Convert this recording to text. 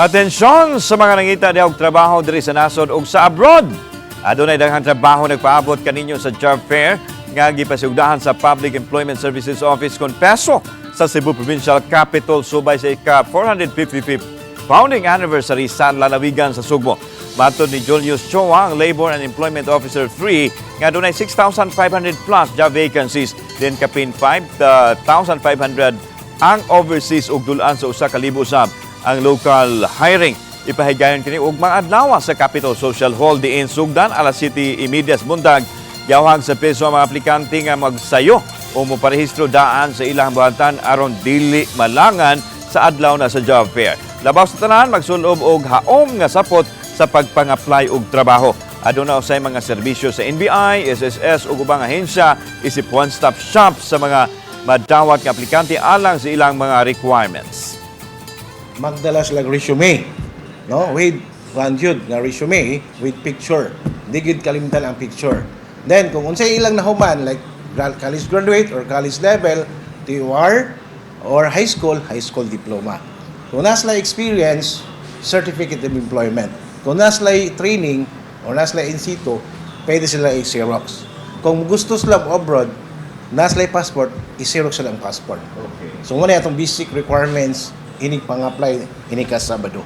Atensyon sa mga nangita diha og trabaho diri sa nasod ug sa abroad. Adunay daghang trabaho nagpaabot kaninyo sa job fair nga gipasigdahan sa Public Employment Services Office kon PESO sa Cebu Provincial Capital subay sa ika 455th founding anniversary sa lalawigan sa Sugbo. Matod ni Julius Choa, ang Labor and Employment Officer 3, nga dunay 6,500 plus job vacancies, then kapin 5,500 ang overseas ug dulaan sa 1,000 usab ang local hiring. Ipahigayon kini ug mga adlaw sa Capitol Social Hall diin sugdan alas 7:30 sa bundag. Giawhag sa PESO ang mga aplikante nga magsayo o moparehistro daan sa ilang buhatan aron dili malangan sa adlaw na sa job fair. Labaw sa tanan, magsulob og haom nga sapot sa pagpang-apply og trabaho. Aduna usay mga serbisyo sa NBI, SSS ug ubang ahensya isip one-stop shop sa mga madawat nga aplikante alang sa ilang mga requirements. Magdala sila resume, no, with one jud nga resume with picture. Di gid kalimtan ang picture. Then kung unsay ilang nahuman, like college graduate or college level, TOR or high school, high school diploma. Kung naa sila experience, certificate of employment. Kung naa sila training or naa sila in situ, pwede sila i-xerox. Kung gusto sila abroad, naa sila passport, i-xerox sila ang passport. So muna atong basic requirements inig pang-apply ini ka Sabado.